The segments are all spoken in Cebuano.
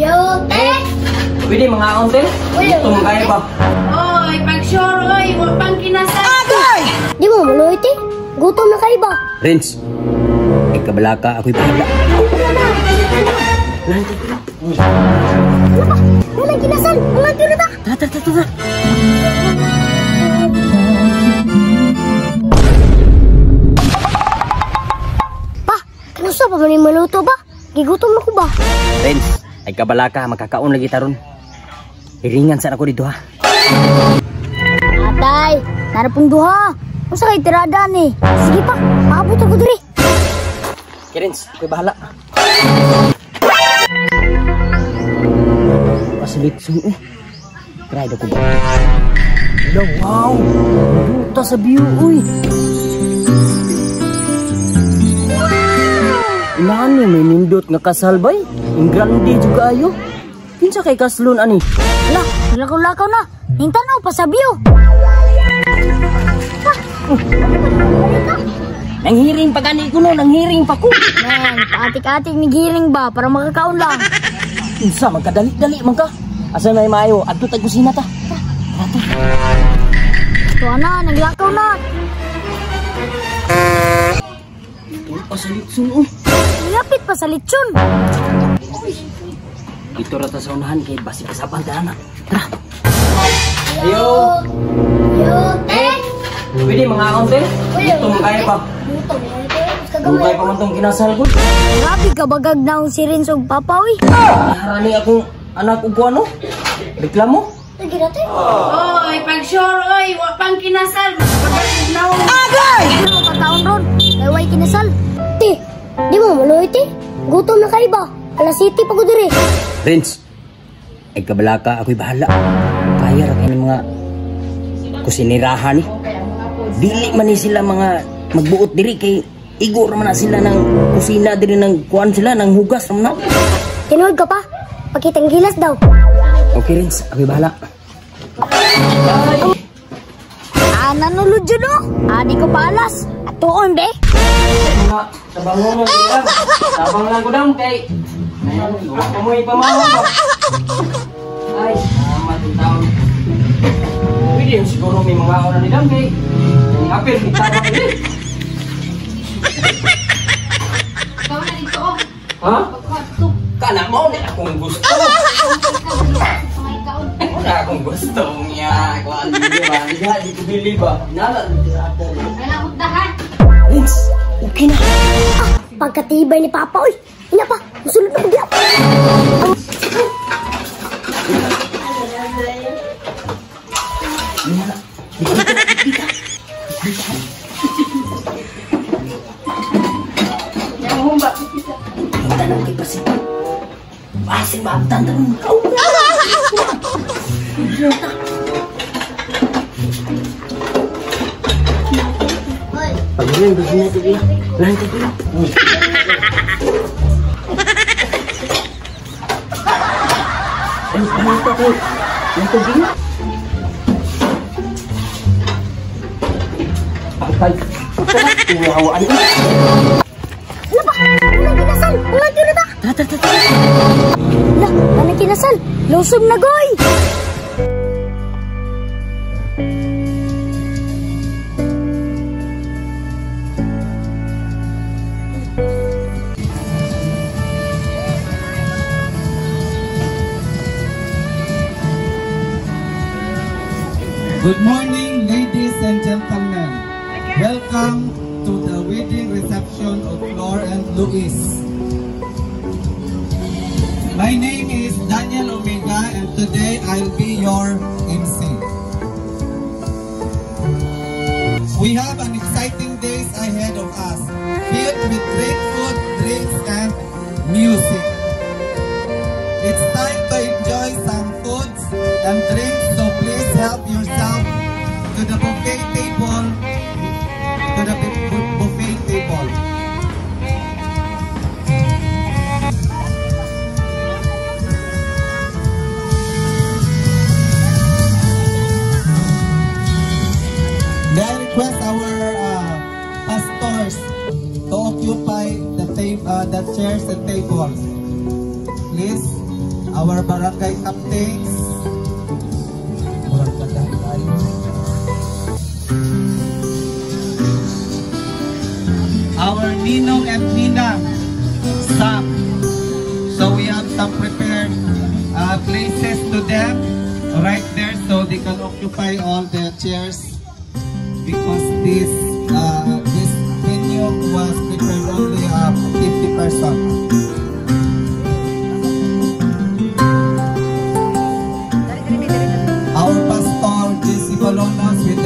Yo, te! Pwede mga te? Gutom kayo ba? Oy, pag sure, oy, wa pang kinasal. Di mo maluoy, te? Gutom na kayo ba? Renz, ay kabalaka, ako'y bahala. Ano ba? Walang kinasal! Mga tiro ta! Tara, tara, tara, tara. Pa, kanusa pa man yung maluto ba? Gigutom na ko ba? Renz, ay kabalaka, makakaon lagi taron. Hiringan sa ako dito ha. Atay, tara pong duha. Unsa kay tirada ni? Sige pa, paabot ako diri. Renz, ako'y bahala. Pasilitsong eh. Try na ko ba? Hello, wow! Buta sa view, uy! Inani, may nindot nga kasal bay. Ang grande juga ayo. Kinsa kay kaslon ani? Ala, lakaw-lakaw na. Hintanaw pa sa view. Pa, Nanghiring pa gani ko no, nanghiring pa ko. Man, paatik-atik ni giring ba para makakaon lang. Unsa magkadali-dali man ka? Asa may maayo? Adto tag kusina ta. Tuwa na, naglakaw na. Pasilitsong oh. Lapit pa sa lechon. Dito ra ta sa unahan kay basi kasapan ta na. Tara. Ayo. Yo, te! Pwede mga te? Gutom kayo pa. Gutom na ito. Mas Dugay kagamay. pa man tong kinasal ko. Grabe ka bagag na si Renz og Papa, uy. Harani akong anak ug kuano. Reklamo. Lagi na, te. Oy, pag sure, oy, wa pang kinasal. Pagkakugnaw. Ano mo pagkaon ron? Kay way kinasal. Te, di mo maluoy, te. Gutom na kayo ba? Alas city pa ko diri. Renz, ay kabalaka ako'y bahala. Kaya ra kay mga kusinirahan ni. Dili man ni sila mga magbuot diri kay igo ra man na sila ng kusina diri ng kuan sila ng hugas ra man na. Tinuod ka pa? Pakitang gilas daw. Okay Renz, ako'y bahala. Ah, nanulod yun, oh. Ah, di ko paalas. Atuon, be. Mga tabangon lang ko dam. Tabang lang ko dam kay amoy pamawag ba. Ay, salamat yung taon. Pwede yung siguro may mga oras ni dam kay apil kita pa dili. Ikaw na dito, oh. Ha? Pagkuhat to. Kana mo ni akong gusto. Mga ikaon. Wala akong gusto niya. Kuan di ba? Di ko bili ba? Nala dito sa ato. Wala akong tahan. Renz, okay na. Ah, pagkatibay ni Papa, uy. Ina pa, musulod na ko diya. Yang humba. Tanong kay Pasig. Pasig maabtan tanong. Pagdating gusto natin ila. Lantin ko lang. Ay, ano ko? Yung tubig na. Ay, tinawaan ko. Ano ba? Walang kinasal. Walang tiro ta. Tara, tara, tara. Ala, walang kinasal. Lusob na, goy. Good morning, ladies and gentlemen. Welcome to the wedding reception of Flor and Luis. My name is Daniel Omega, and today I'll be your MC. We have an exciting days ahead of us, filled with great food, drinks, and music. It's time to enjoy some foods and drinks, so please help yourself to the buffet table. To the buffet table. May I request our pastors to occupy the chairs and tables, please. Our barangay captains. Murag daghan tayo. Our Ninong and Ninang, Sam. So we have some prepared places to them right there so they can occupy all the chairs because this venue was prepared only 50 person. Our pastor JC Balonos with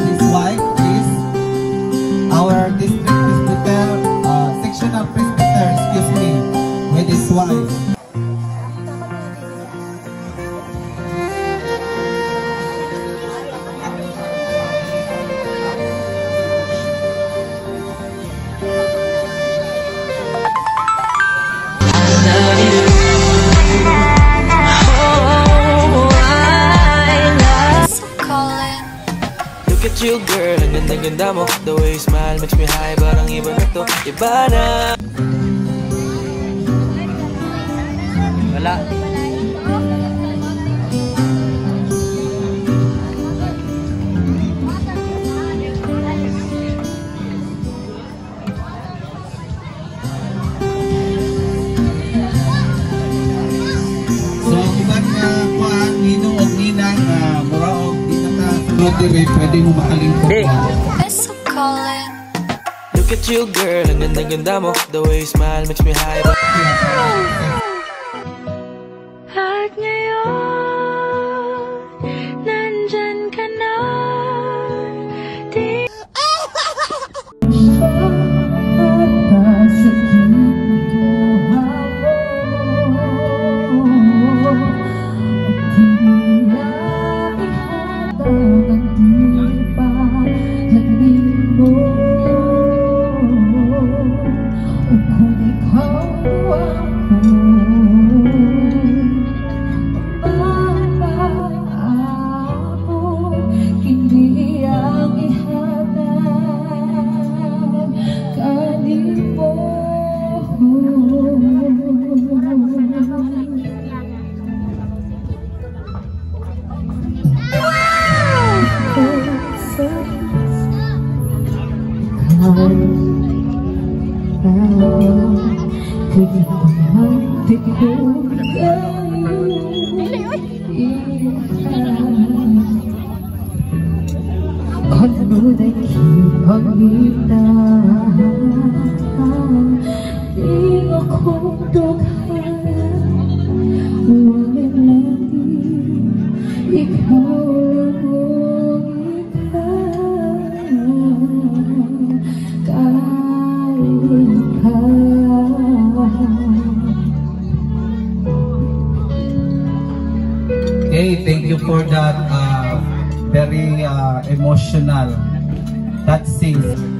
his wife, please. Our district presbyter, sectional presbyter, excuse me, with his wife. Look at you, girl, ang ganda-ganda mo. The way you smile makes me high, parang iba na to, iba na. Wala. So, uban nga kuan ninong og ninang mura og di na ka sulod diri, pwede mo makalingkod. Di. Look at you, girl, ang ganda-ganda mo. The way you smile makes me high. At ngayon, nandyan ka na. Di Okay, thank you for that very emotional touching.